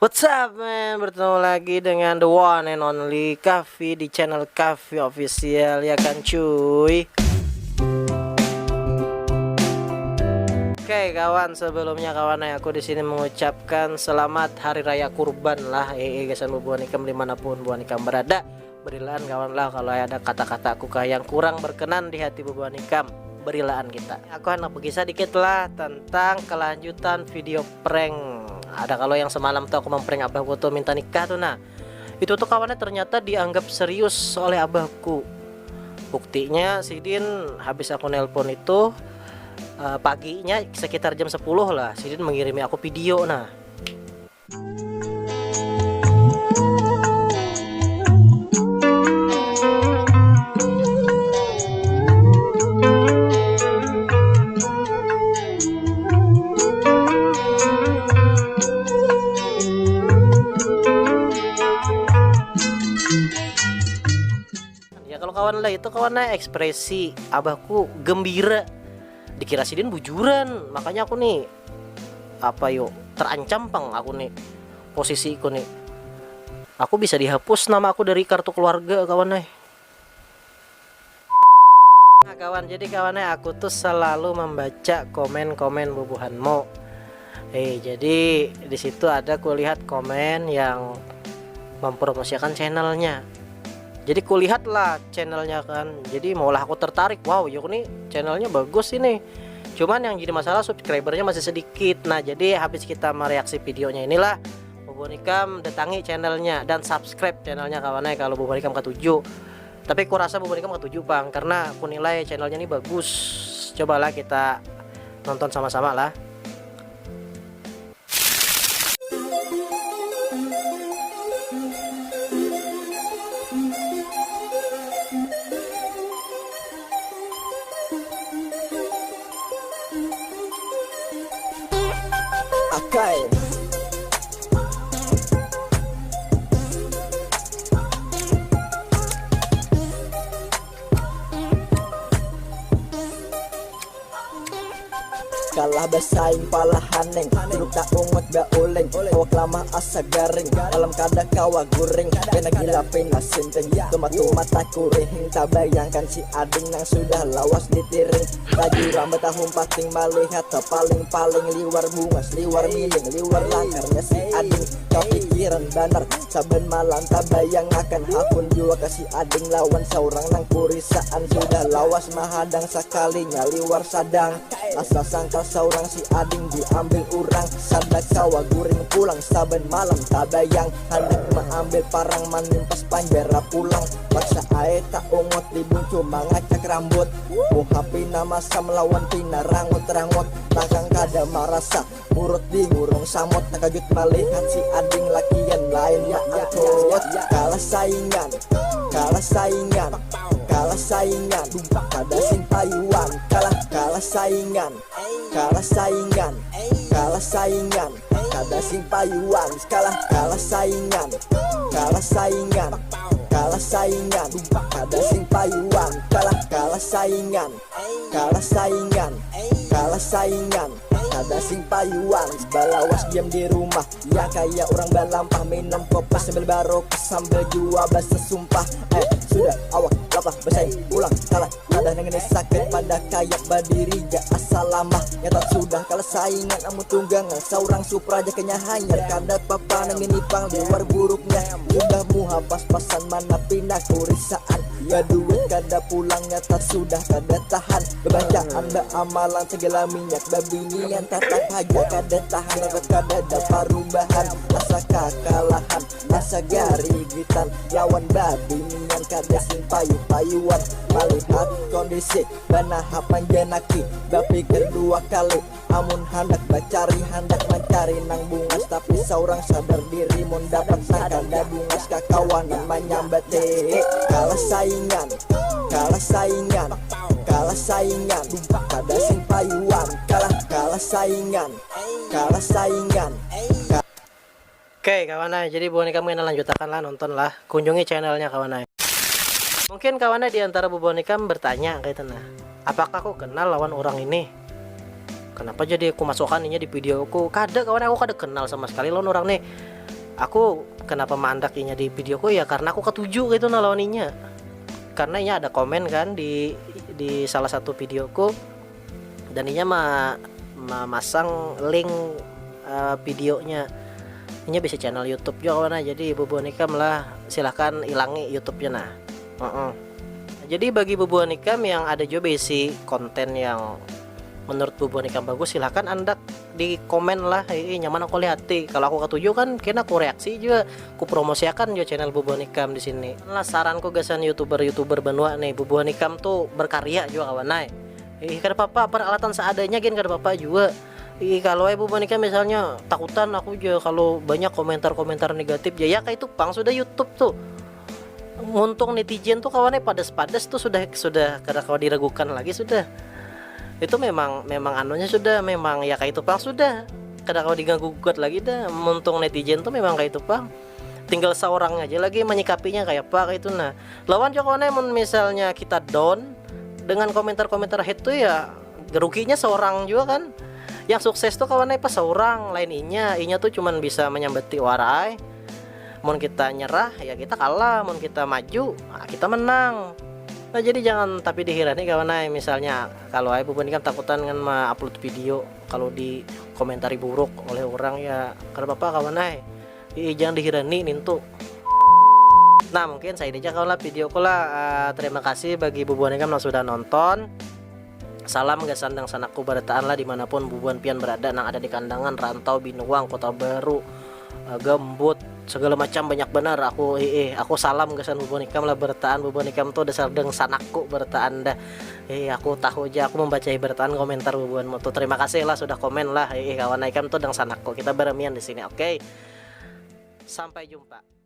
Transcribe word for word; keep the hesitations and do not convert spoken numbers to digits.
What's up, man? Bertemu lagi dengan the one and only Kahfi di channel Kahfi Official, ya kan, cuy? Oke, kawan, sebelumnya, kawan, aku di sini mengucapkan selamat Hari Raya Kurban lah, eh, eh, gasan bubuhan ikam dimanapun buhan ikam berada. Berilaan, kawan, lah, kalau ada kata-kataku kah yang kurang berkenan di hati bubuhan ikam. Berilaan kita. Aku handak berkisah dikit lah tentang kelanjutan video prank. Ada kalau yang semalam tuh aku memprank abahku tuh minta nikah tuh, nah. Itu tuh, kawannya, ternyata dianggap serius oleh abahku. Buktinya, sidin habis aku nelpon itu, eh, paginya sekitar jam sepuluh lah, sidin mengirimi aku video, nah. Ya, kalau kawan lah itu, kawan lah, ekspresi abahku gembira. Dikira sidin bujuran, makanya aku nih, apa yo, terancam pang aku nih, posisiku nih. Aku bisa dihapus nama aku dari kartu keluarga, kawan, eh. Nah, kawan, jadi, kawan, eh, aku tuh selalu membaca komen-komen bubuhanmu. Eh, jadi di situ ada kulihat komen yang mempromosikan channelnya. Jadi kulihat lah channelnya, kan. Jadi maulah aku tertarik. Wow, yuk nih, channelnya bagus ini. Cuman yang jadi masalah, subscribernya masih sedikit. Nah, jadi habis kita mereaksi videonya inilah, bubuhan ikam datangi channelnya dan subscribe channelnya, kawan, eh, kalau bubuhan ikam katuju. Tapi kurasa bubuhan ikam katuju pang, karena kunilai channelnya ini bagus. Cobalah kita nonton sama-sama lah. Akai. Kalah basaing pala haneng, duduk taungut bauling, awak lamah asa garing, malam kada kawa guring, kena gila pina sinting, tumat-tumat takurihing, tabayangkan si ading nang sudah lawas ditiring, laju rambut tahun pating malihat, tapaling-paling liwar bungas, liwar miling, liwar langkarnya si ading, kapikiran banar, saban malam tabayang akan hakun jua ka si ading lawan saurang nang kurisaan, sudah lawas mahadang sakalinya liwar sadang. Asa sangkal saurang si ading diambil urang, sadak kawa guring pulang, saban malam tabayang, handak maambil parang manimpas panjara pulang, paksa ai taungut dibuncu mangacak rambut, muha pina masam lawan pina rangut-rangut, takang kada marasa, murut dingurung samut, takajut malihat si ading lakian lain maangkut, kalah saingan, kalah saingan, kalah saingan, kada sing payuan, kalah, kalah saingan. Kalah saingan, kalah saingan, kada sing payuan, kalah, kalah saingan, kalah saingan, kalah saingan, kada sing payuan, kalah, kalah saingan, kalah saingan, kalah saingan, kada sing payuan, balawas diam di rumah, ya kaya urang balampah, minum kopi sambil barokok, sambil jua basasumpah, eh, sudah, awak lapah, basaing pulang, kalah. Kada nang ini sakit pada kayak badiri ja asa lamah. Nyata sudah kalah saingan amun tunggangan saurang Supra ja kanya hanyar kada papa nang ini pang liwar buruknya. Sudah muha pas-pasan mana pina kurisaan. Baduit kada pulang nyata sudah kada tahan. Bebacaan baamalan segala minyak babinian tatap haja kada tahan tetap kada ada parubahan. Asa kakalahan, asa garigitan lawan babinian kada sing payu-payuan. Malihat kondisi, banahapan janaki, bapikir dua kali. Amun handak bacari, handak mancari nang bungas, tapi saurang sadar diri, mun dapat nang kada bungas, kakawanan manyambati. Kalah saingan, kalah saingan, kalah saingan, kada sing payuan, kalah, kalah saingan, kalah saingan. Oke, kawan ai, jadi buhan ikam kena lanjutakan lah nonton lah. Kunjungi channelnya, kawan ai. Mungkin kawan ai di antara bubuhan ikam bertanya kayak itu nah, apakah aku kenal lawan orang ini? Kenapa jadi aku masukkan inya di videoku? Kada, kawan ai, aku kada kenal sama sekali lawan orang nih. aku kenapa maandak inya di videoku ya karena aku katuju gitu nah lawan inya. Karena inya ada komen kan di di salah satu videoku dan inya ma- memasang link uh, videonya. Inya bisa channel YouTube juga kawan nah. Jadi bubuhan ikam lah silahkan ilangi YouTube-nya nah. Uh-uh. Jadi bagi bubuhan ikam yang ada juga besi konten yang menurut bubuhan ikam bagus, silahkan andak di komen lah. Ih, nyaman aku lihati. Kalau aku katuju kan kena aku reaksi juga, aku promosiakan juga channel bubuhan ikam di sini. Lah saranku gasan youtuber-youtuber banua nih, bubuhan ikam tuh berkarya juga kawan nah. Ih, kada apa-apa, peralatan seadanya gin kada apa-apa juga. Ih, kalau ibu menikah misalnya takutan aku aja kalau banyak komentar-komentar negatif ya, ya kayak itu pang sudah YouTube tuh. Muntung netizen tuh kawannya padas-padas tuh sudah sudah kada kawa diragukan lagi sudah. Itu memang memang anunya sudah memang ya kayak itu pang sudah. Kada kawa diganggu gugat lagi dah. Muntung netizen tuh memang kayak itu pang. Tinggal seorang aja lagi menyikapinya kayak apa kayak itu nah. Lawan juga kawannya mun misalnya kita down dengan komentar-komentar hate tuh ya ruginya seorang juga kan. Yang sukses tuh kawannya pas seorang lain inya, inya tuh cuman bisa menyambati warai. Mun kita nyerah ya kita kalah, mun kita maju nah, kita menang. Nah jadi jangan tapi dihirani kawan ai, misalnya kalau ai bubuhan ikam takutan kan ma-upload video kalau di komentari buruk oleh orang ya kada apa-apa kawan ai. Ih, jangan dihirani nintu. Nah mungkin saya aja kawan lah videoku lah. Uh, terima kasih bagi bubuhan ikam yang sudah nonton. Salam gasan dangsanakku barataan lah dimanapun bubuhan pian berada nang ada di Kandangan, Rantau, Binuang, Kota Baru, uh, Gambut, segala macam banyak benar. Aku eh, eh aku salam gasan bubuhan ikam lah barataan. Bubuhan ikam tuh dasar dangsanakku barataan dah. Eh aku tahu aja aku membaca barataan komentar bubuhan tuh. Terima kasih lah sudah komen lah. Eh kawan ikam tuh dangsanakku. Kita beremian di sini. Oke. Okay? Sampai jumpa.